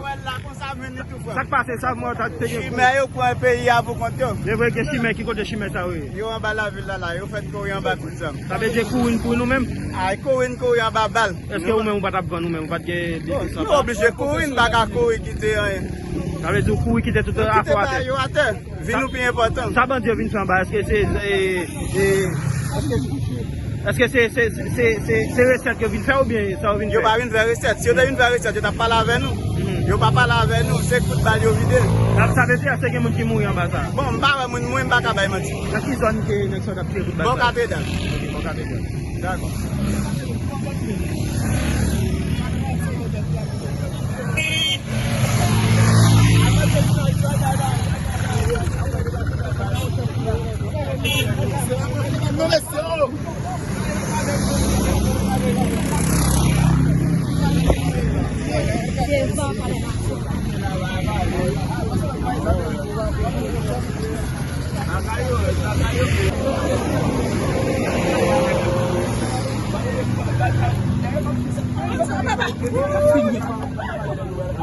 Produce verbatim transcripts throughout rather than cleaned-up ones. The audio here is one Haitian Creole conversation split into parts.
Wè la konsa menm li tou frè. Sa k pase sa, mwen ta te gen kou. Chimè yo pran peyi a pou kont yo. Se vre gen chimè, ki kote chimè sa yo ye? Yo anba lavil la la, yo fèt kouri anba kout zam. Sa vle di kouri n kouri nou menm? Ay, kouri n kouri anba bal. Èske ou menm ou pa t ap vann ou menm, ou pa t gen biznis anba? Nou oblije kouri, n pa ka kouri kite anyen. Sa vle di ou kouri kite tout afè atè. Yo atè. Vi nou pi enpòtan. Sa bandi yo vin fè anba, èske se, e, e, èske se, se, se, se, se resèt yo vin fè oubyen sa yo vin fè? Yo pa vin fè resèt. Si yo te vin fè resèt, yo t ap pale avè nou. Mhm. Yo pa pale avè nou, se kout bal yo vide. Sa, sa vle di, èske gen moun ki mouri anba sa? Bon, m pa wè moun mouri, m pa ka bay manti. Nan ki zòn ke nèg sa yo t ap tire kout bal sa? Bò Katedral. Ok, Bò Katedral. Dakò.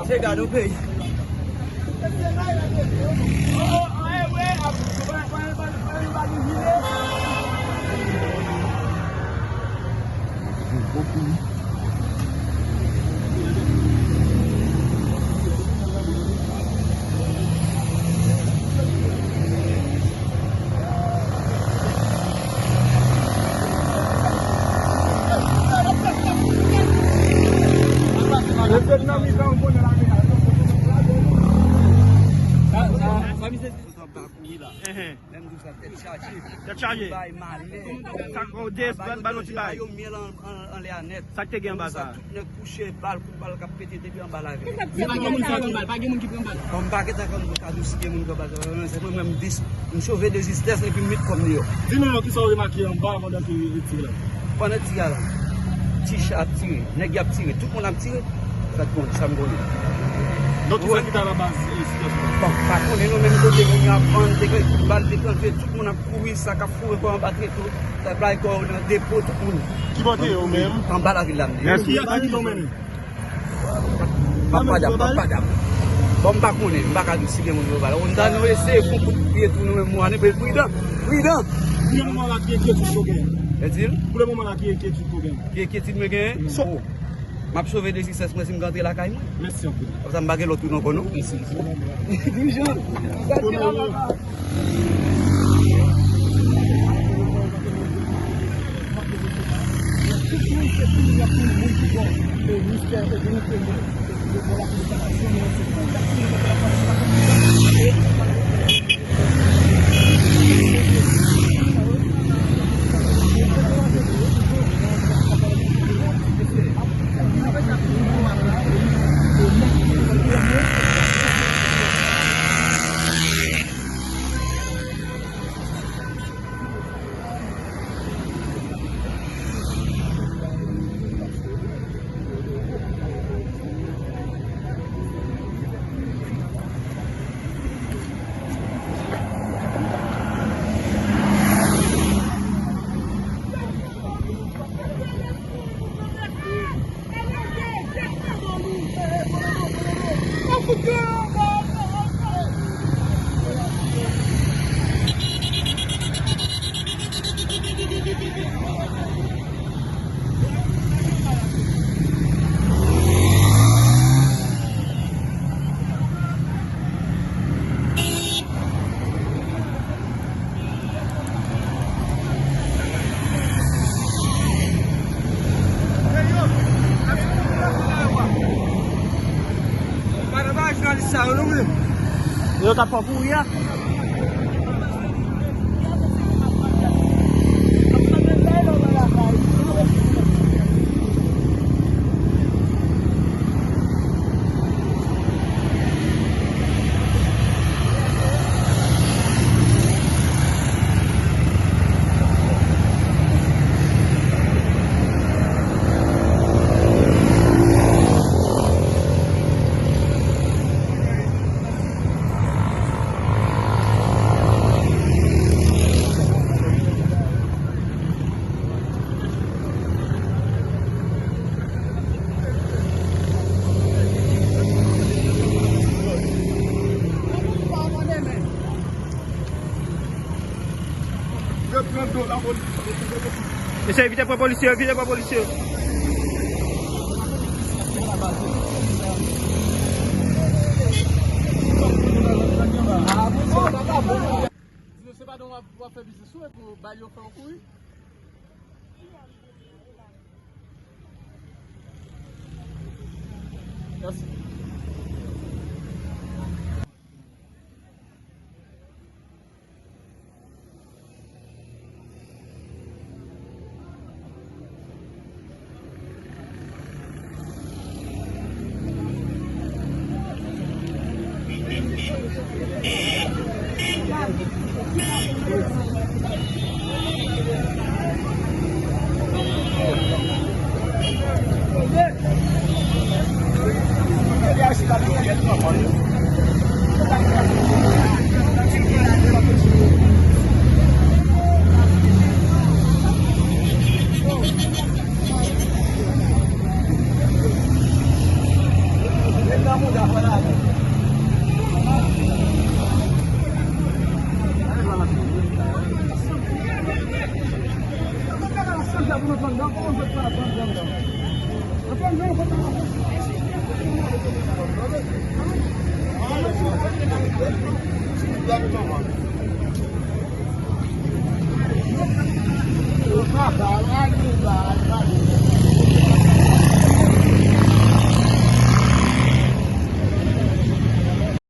Se gade yon peyi. Sa, sa, sa, misye. Kontan pa kouri la. Enhen. Lè m di w sa, tèt chaje. Tèt chaje. Bay malè. Sa k, oh, Des, ba, ba nou ti bay. Yo myèl an, an, anlè a nèt. Sa k te gen anba sa? Tout nèg kouche, bal, kout bal k ap pete depi anba lavil. Men pa gen moun ki pran bal, pa gen moun ki pran bal. Bon, m pa gentan konn pou ta di w si gen moun ki pran bal, se mwen menm dis. M sove de jistès epi m met kò m deyò. Di nou non, kisa w remake anba pandan ke yo retire la? Pandan tire a la, ti cha ap tire, nèg y ap tire, tout moun ap tire. Sa k bon, sa m konnen. Donk, kisa ki ta labaz, e, sitiyasyon? Bon, pa konnen non, menm kote moun yo ap vann, te gen bal deklannche, tout moun ap kouri, sa k ap foure kò anba treto, sa bay kò yo nan depo, tout moun. Ki kote yo menm? Anba lavil la m ye. Mèsi. Ki, a ki nou mennen? Papadam, papadam. Bon, m pa konnen, m pa ka di si gen moun yo pale. Konn sa nou eseye fon kout pye tou nou menm, nou ane, men pridan, pridan. Pou le moman la, ki enkyetid nou genyen? Etil? Pou le moman la, ki enkyetid nou genyen? Ki enkyetid mwen genyen? Mm. So, m ap sove de jistès mwen si m ka antre lakay mwen. Mèsi anpil. Konsa m pa gen lòt wout ankò, non? Mèsi. Dirijan, sa te la, papa. Yo k ap fè kouri a. Mesye, evite pran polisye, evite pran polisye. Di nou se pa don w ap, w ap fè biznis ou epi w bay yo fè w kouri. Mèsi.